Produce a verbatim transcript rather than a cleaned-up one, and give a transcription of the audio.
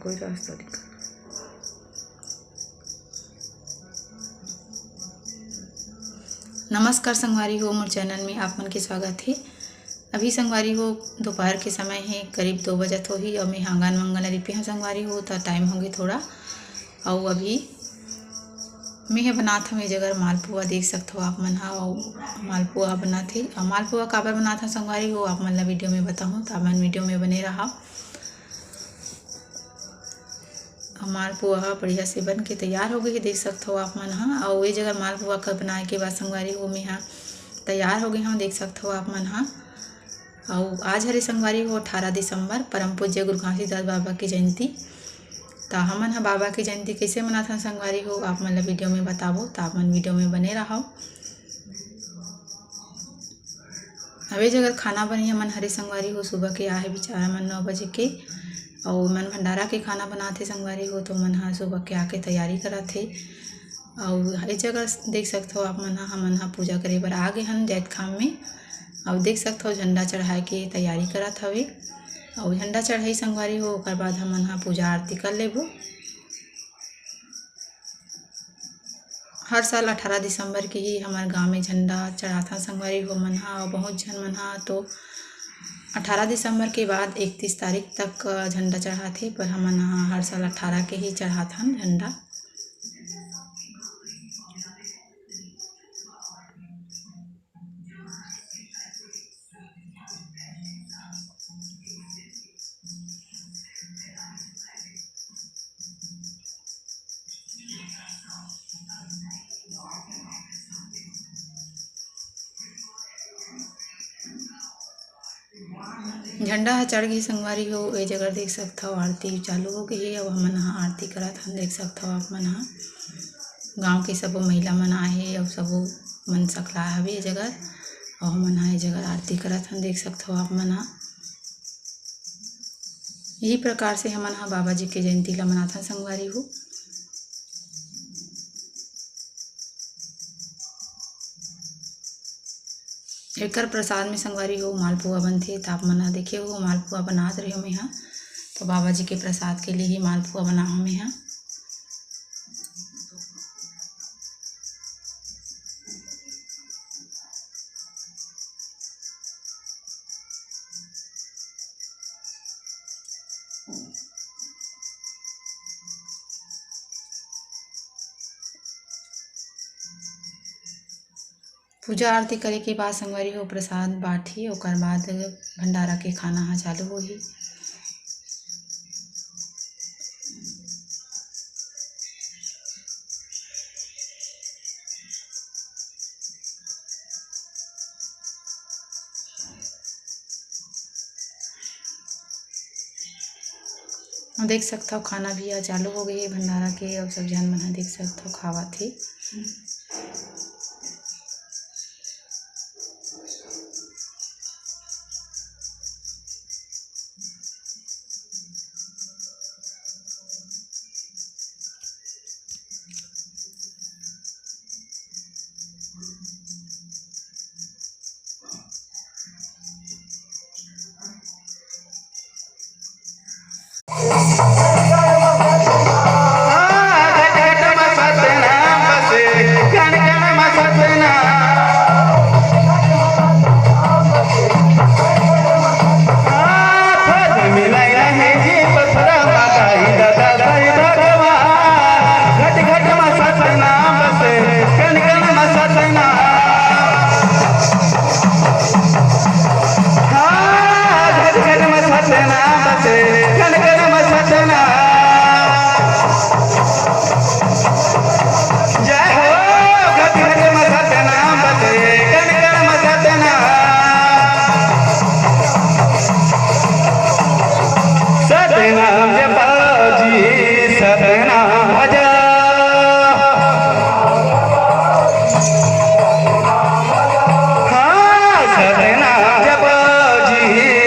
कोई रास्ता दिखा। नमस्कार संगवारी हो, मोर चैनल में आप मन के स्वागत हे। अभी संगवारी हो, दोपहर के समय हे, करीब दो बजत होही, अउ मैं आंगन वांगन ला लिपे हंव संगवारी हो, त टाइम होगे थोड़ा। अउ अभी मैं ह बनात हंव ए जगह मालपुआ, देख सकथव आप मन ह। अउ मालपुआ बनात हे, अउ मालपुआ काबर बनात हंव संगवारी हो, आप मन ला वीडियो में बताहूं, त आप मन वीडियो में बने रहव। अउ मालपुआ ह बढ़िया से बन के तैयार हो गए हे, देख सकथव आप मन ह। अउ ए जगह मालपुआ कर बनाए के बाद संगवारी हो, मैं ह तैयार हो गए हंव, देख सकथव आप मन ह। अउ आज हरे संगवारी हो अठारह दिसंबर, परम पूज्य गुरु घासीदास बाबा के जयंती। त हमन ह बाबा के जयंती कइसे मनाथन संगवारी हो, आप मन ल वीडियो में बताबो, त आप मन वीडियो में बने रहव। अब ए जगह खाना बनी हमन हरे संगवारी हो, सुबह के आहे बिचारा मन नौ बजे के, अउ मन भंडारा के खाना बनाथे संगवारी हो, तो मन ह सुबह के आके तैयारी करत हे। अउ ए जगह देख सकथव आप मन ह, हमन ह पूजा करे बर आ गे हन जैतखाम में। अउ देख सकथव झंडा चढ़ाए के तैयारी करत हवे। अउ झंडा चढ़ाई संगवारी हो, ओकर बाद हमन ह पूजा आरती कर लेबो। हर साल अठारह दिसंबर के ही हमर गांव में झंडा चढ़ाथन संगवारी हो मन ह, अउ बहुत झन मन ह तो अठारह दिसंबर के बाद इकतीस तारीख तक झंडा चढ़ाथे, पर हमन ह हर साल अठारह के ही चढ़ाथन झंडा। झंडा ह चढ़ गे संगवारी हो, ए जगह देख सकथव आरती चालू हो गे हे। अउ हमन ह आरती करत हन, देख सकथव आप मन ह। गांव के सबो महिला मन आहे अउ सबो मन सकला हवे ए जगह, अउ हमन ह ए जगह आरती करत हन, देख सकथव आप मन ह। यही प्रकार से हमन ह बाबा जी के जयंती ला मनाथन संगवारी हो। एकर प्रसाद में संगवारी हो मालपुआ बनथे, त आप मन ह देखे हो मालपुआ बनात रहे हो मैं ह, तो बाबा जी के प्रसाद के लिए ही मालपुआ बना हो मैं ह। पूजा आरती करे के बाद संगवारी हो प्रसाद बांटही, ओकर बाद भंडारा के खाना ह चालू होही। देख सकथव खाना भी ह चालू हो गए हे भंडारा के, अउ सब झन मन ह देख सकथव खावत हे।